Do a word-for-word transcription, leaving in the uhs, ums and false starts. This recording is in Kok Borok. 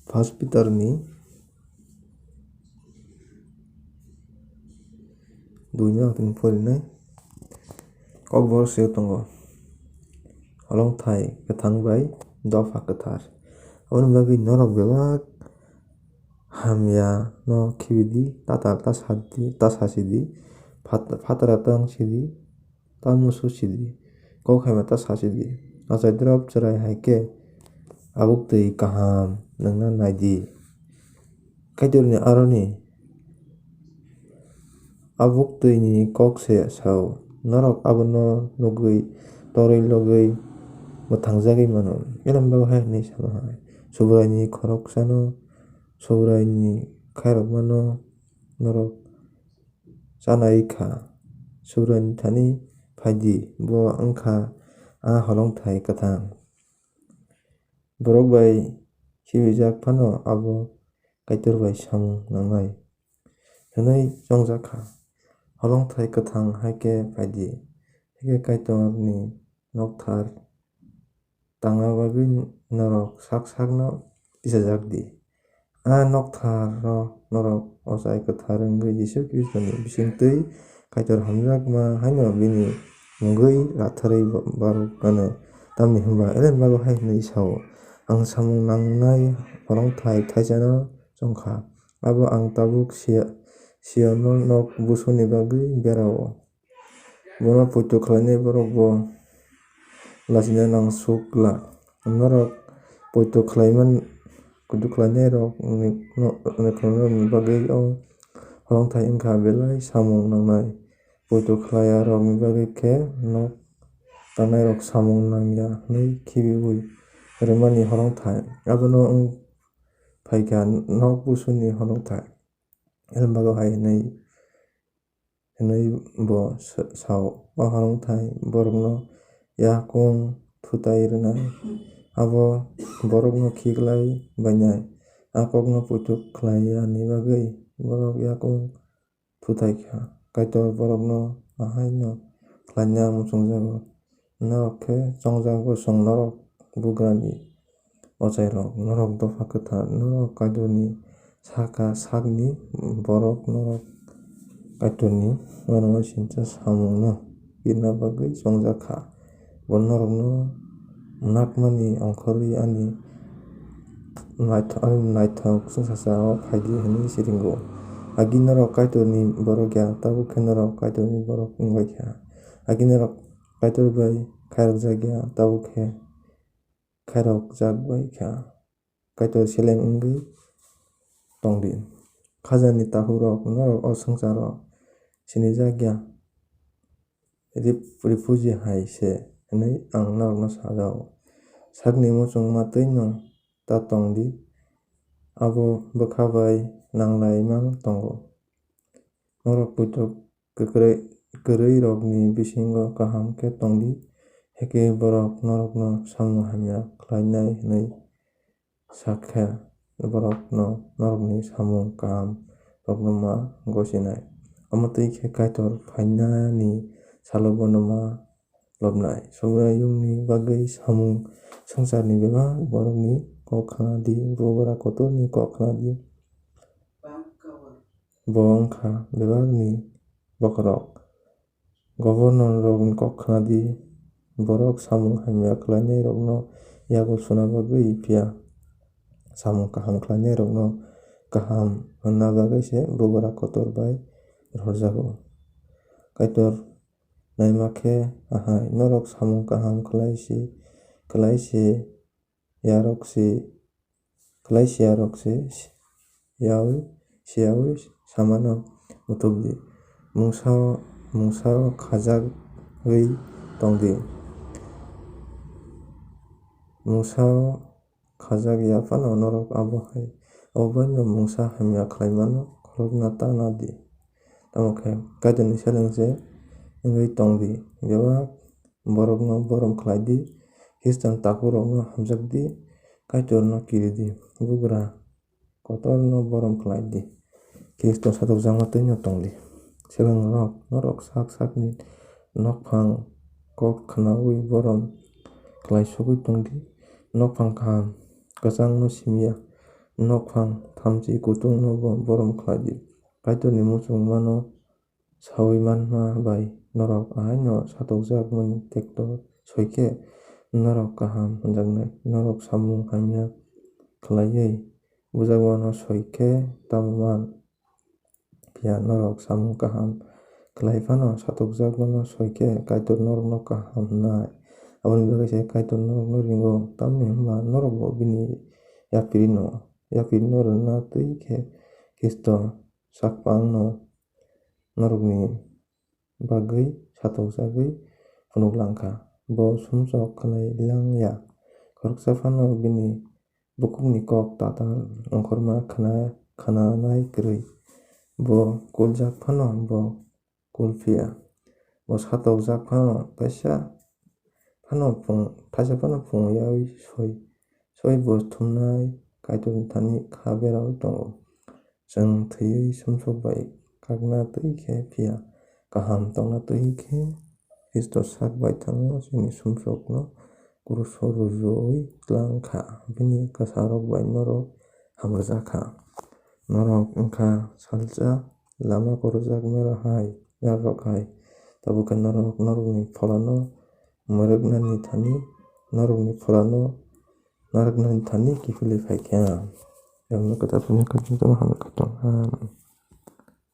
First Peter ni dui ni atini porinai kokborok se tongo. Holongthai kwthang bai dopha kwthar. Aboni bagwi norok bebak hamya no khibi di, tatal ta sa di, ta sasi di, phat-, phatara tang si di, ta musu si di, kok hamya ta sasi di. Achai drop chwrai hai khe abuk twi kaham nangna nai di. Kaitorni aroni abuk twi ni kok se sao, norok abono nugwi torwi logwi mwthangjagwi mano. Elem bagwi hai hwnwi sama hai, Subraini khoroksano, Subraini khairokmano norok chanai kha. Subraini thani phai di, bo wng kha a holongthai kwthang. Borok bai sibijak phano abo Kaitor bai samung nangnai hwnwi chongjak kha. Holongthai kwthang hai khe phai di, hai khe Kaitorni nokthar tangna bagwi norok sak sakno tisajak di. A noktharo norok ochai kwthar wngwi Jisu Khristoni bisingtwi Kaitor hamjakma haino bini mungwi ratharwi baruk anw. Tamni hwnba Elen bago hai hwnwi sao, "Ang samung nangnai holongthai thaisano chong kha, abo ang tabuk Sia-, Sionno nok busuni bagwi berao." Bono poito khlainai borok bo lachina nangsuk glak. Norok poito khlaiman, poito khlainairok ni, no, ni khlainani bagwi o holongthai wngkha belai samung nangnai. Poito khlaiyarokni bagwi khe nok tangnairok samung nangya hwnwi khibiui rwmani holongthai. Abono wng phaikha nok busuni holongthai. Elem bago hai hwnwi hwnwi bo sa-, sao, "O holongthai borokno yakung thutai rwnai, abo borokno khiklai bainai, a kokno poito khlai yani bagwi borok yakung thutai kha. Kaitor borokno ahaino khlaina muchungjago." Norok khe chongjak bosong, norok bugrani ochairok, norok dopha kwthar, norok Kaitorni saka sakni borok, norok Kaitorni uanamasingcha samungno birna bagwi chongjak kha. Bo norokno nakmani ongkhorwi ani naitho-, ani naithok chwngsachao phaidi hwnwi siringo. Agi norok Kaitorni borok ya, tabuk khe norok Kaitorni borok wng bai kha. Agi norok Kaitor bai khairokjak ya, tabuk khe khairokjak bai kha. Kaitor seleng wngwi tong di. Khajani takhuk rok norok o swngcharo sinijak ya, rif-, refugee hai se hwnwi ang norokno sajao. Sakni muchungma twi no ta tong di, abo bwkha bai nang lai mang tongo. Norok poito kwkrwi, kwrwirokni bisingo kaham khe tong di, hakhe borok norokno samung hamya khlainai hwnwi sa khe, borokno norokni samung kahamrokno ma gosinai. Omo twi khe Kaitor phainani salo bono ma lobnai. Subraiyungni bagwi samung swngcharni bebak borokni kok khna di, bugra kotorni kok khna di. Bo wng kha bebakni bokhorok. Gobornorrokni kok khna di, borok samung hamya khlainairokno yago suna bagwi, phiya samung kaham khlainairokno kaham hwnna bagwi se bugra kotor bai rohorjago. Kaitor naima khe ahai, norok samung kaham khlai si, khlai si yarok si, khlai si yarok si, yaui, siyaui samano muthub di. Mungsa, mungsa khajagwi tong di. Mungsa khajak ya phano norok abo hai, abo bai no mungsa hamya khlai mano kholopna ta na di. Tamo khe Kaitorni seleng se wngwi tong di. Bebak borokno borom khlai di, Khristan takhurokno hamjak di, Kaitorno kiri di, bugra kotorno borom khlai di, Khristo satokjakma twi'-no tong di. Swkangrok, norok sak sakni nokphang kok khnaui borom khlai sogwi tong di, nokphang kaham kwchangno simi ya. nokphang thamchi kutung no bo borom khlai di. Kaitor ni muchungma no saui manma bai norok ahaino satokjak mani tekto soi khe norok kaham hwnjaknai. Norok samung hamya khlaiwi bujakmano soi khe tamo man? Phiya norok samung kaham khlai phano satokjak mano soi khe Kaitor norokno kaham hwnai. Aboni bagwi se Kaitor norokno ringo, tamni hwnba norokbo bini yapirino, yapirino rwna twi khe Khristo sakpangno norokni bagwi satokjagwi phunuk lang kha. Bo sumsok khlai lang ya. Khoroksa phano bini bukungni kok tatal ongkhorma khna-, khnanai kwrwi. Bo kuljak phano bo kul phiya. Bo satokjak phano taisa phano phung, thaisa phano phung yaui soi, soi bo thumnai Kaitorni thani kha beraui tongo. Chwng thwiwi sumsok bai kakna twi khe phiya kaham tongna twi khe Khristo sak bai thango chini sumsokno kruso rujuwi tlang kha. Bini kwsarok bai norok hamrwjak kha. Norok wngkha salsa lama kwrwjak mera hai, yarok hai. Tabukhe norok norokni pholano mwrwknani thani, norokni pholano narwknani thani kiphilwi phai kha. Yang no kwtal phano kaitor hamya kha tong ha.